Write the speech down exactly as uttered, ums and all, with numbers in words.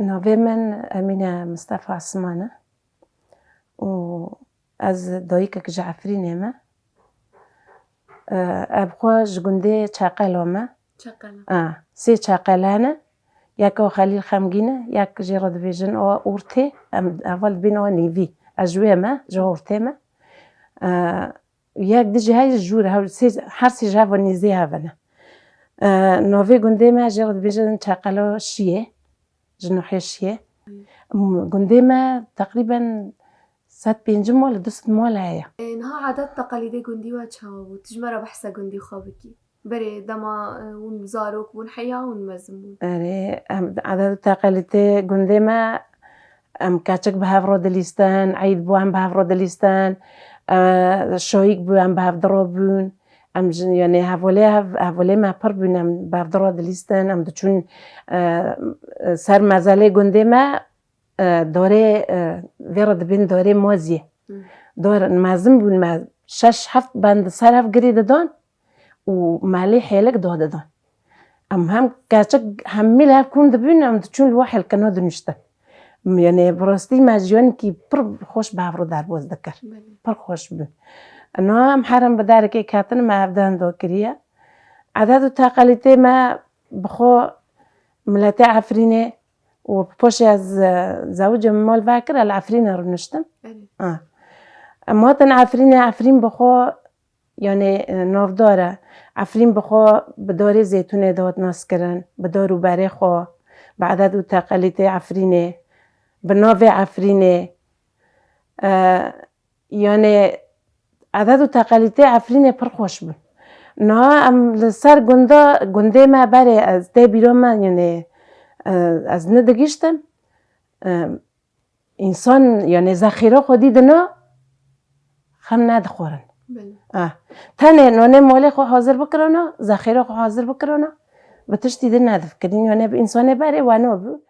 Navê min Emîne Mistefa Siman e û ez dayikek ji Efrînê me. Ev xwe ji gundê Çeqela me. Çeqela. A, sê Çeqela ne. Yek o Xelîl Xemgîn e, yek jê re dibêjin o Ortê, em heval dibên o Nîvî. Ez ji wê me, ji Ortê me. E, yek di jî heye jûr, hev-, sê, her sê ji hev nêzî hev ne. E, navê gundê me jê re dibêjin Çeqela Şiyê. Ji Nuhê Şiyê. Gundê me teqrîben sed pêncî mal, du sed mal heye. E, niha adet teqalîdê gundî we çawa bû? Tu ji me re behsa gundî xwe bikî. Berê dema, e, hûn zarok bûn heya hûn mezin bûn? Erê, em, adet û teqalîdê gundê me, em keçik bi hev re dilîstin, eyd bû em bi hev re dilîstin, e, şayîk bû em bi hev dirobûn. Em ji, yanî hevalê hev-, hevalê me pir bûn, em bi hev re dilîstin, em diçûn, e, ser mezelê gundê me, e, darê, e, vê re dibên darê Moziyê. Hmm. Dar mezin bûn me, şeş heft bend ser hev girê didan û malê hêlik dadidan. Em hem keçik hemî li hev kom dibûn, em diçûn li we hêlkina dinuştin. Yanî bi rastî me jiyanikî pir xweş bi hev re derbas dikir. Belê. Pir xweş bû. Niha em her em bi derekê ketin, me ev denda kiriye. Edet û teqalîtê me bi xwe miletê Efrînê û paşê ez, e, zewicê min mal vekir, ez li Efrînê rûniştim. Belê. Ha. Em hatin Efrînê, Efrîn bi xwe, yanî, e, navdar e. Efrîn bi xwe bi darê zeytûnê dihat naskirin, bi dar û berê xwe, bi edet û teqalîtê Efrînê, bi navê Efrînê. E, yanî edet û teqalîtê Efrînê pir xweş bûn. Niha em li ser gunda, gundê me berê ez tê bîra me, yanî, e, ez nedigihîştim. E, Însan, yanî zexîra xwedî dina, xem nedixwarin. Belê. Ah. Tenê nonê malê xwe hazir bikirana, zexîra xwe hazir bikirana, bi tiştî din nedifikirin. Yanî bi însanê berê we nabû.